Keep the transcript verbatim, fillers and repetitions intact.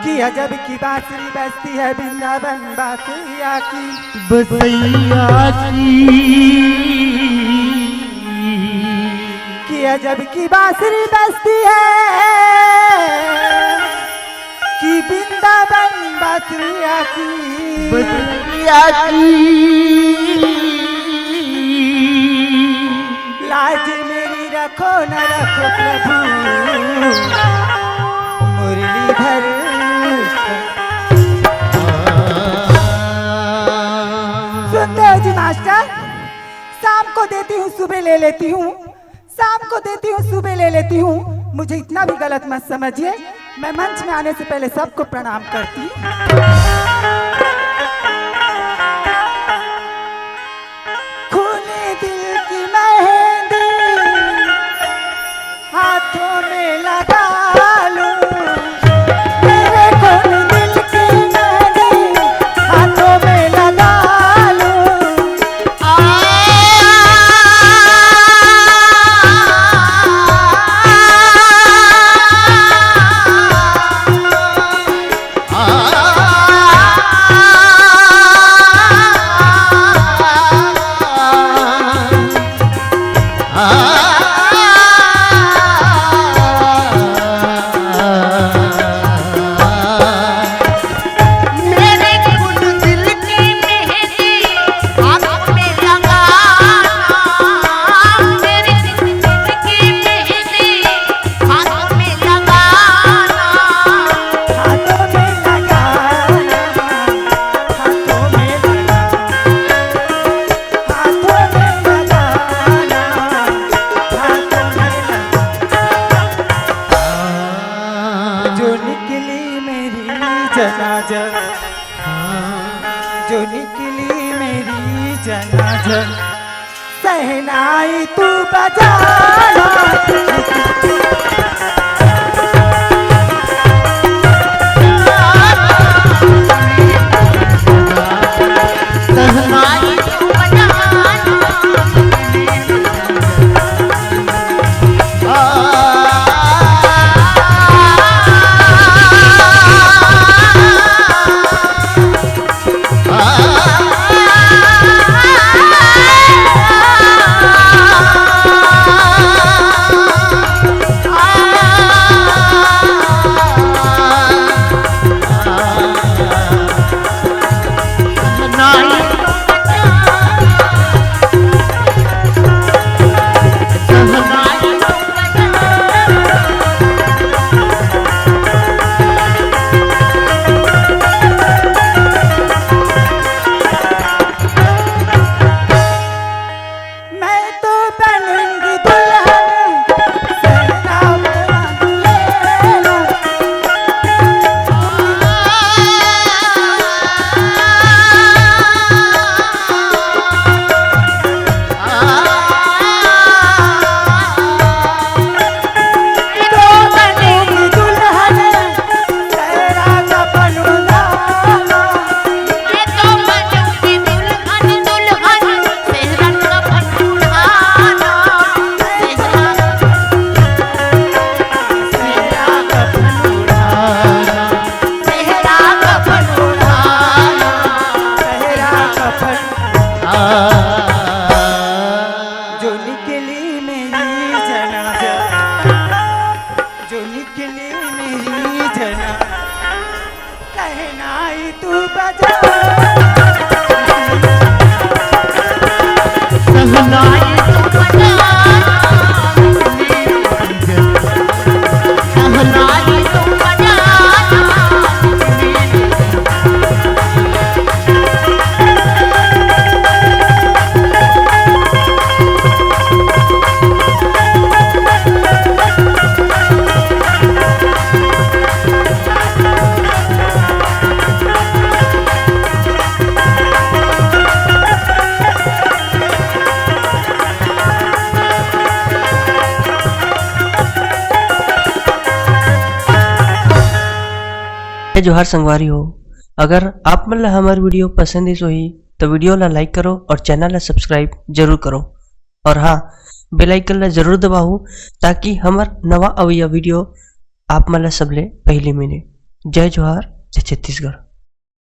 कि अजब की बांसुरी बजती है वृंदावन बांसुरिया की। बसैया की। कि अजब की बांसुरी बजती है कि वृंदावन बांसुरिया की। बसैया की। लाज मेरी रखो न रखो प्रभु मुरलीधर। सुनते हो जी मास्टर, शाम को देती हूँ, सुबह ले लेती हूँ, शाम को देती हूँ, सुबह ले लेती हूँ। मुझे इतना भी गलत मत समझिए, मैं मंच में आने से पहले सबको प्रणाम करती हूँ। खूनी दिल की मेहंदी हाथों में लगा लूं, मेरे खूनी दिल की मेहंदी हाथों में लगा लूं। जो निकली मेरी जनाजा, जो निकली मेरी जनाजा, शहनाई तू बजाना। शहनाई तू बजाना। मैं तो बनूंगी दुल्हन, शहनाज रंग ले लो। तो बनूंगी दुल्हन, शहनाज रंग ले लो। जो निकली मेरी जनाजा, जो निकली मेरी जना, शहनाई तू बजा। शहनाई तू बजा। शहनाई तू बजा। जय जोहार संगवारी हो, अगर आप मन ला हमर video पसंद आइस होही, तो video ला like करो और channel ला subscribe जरूर करो। और हाँ, bell icon ला जरूर दबाओ, ताकि हमर नवा अवइया video आप मन ला सबले पहली मिले। जय जोहार, जय छत्तीसगढ़।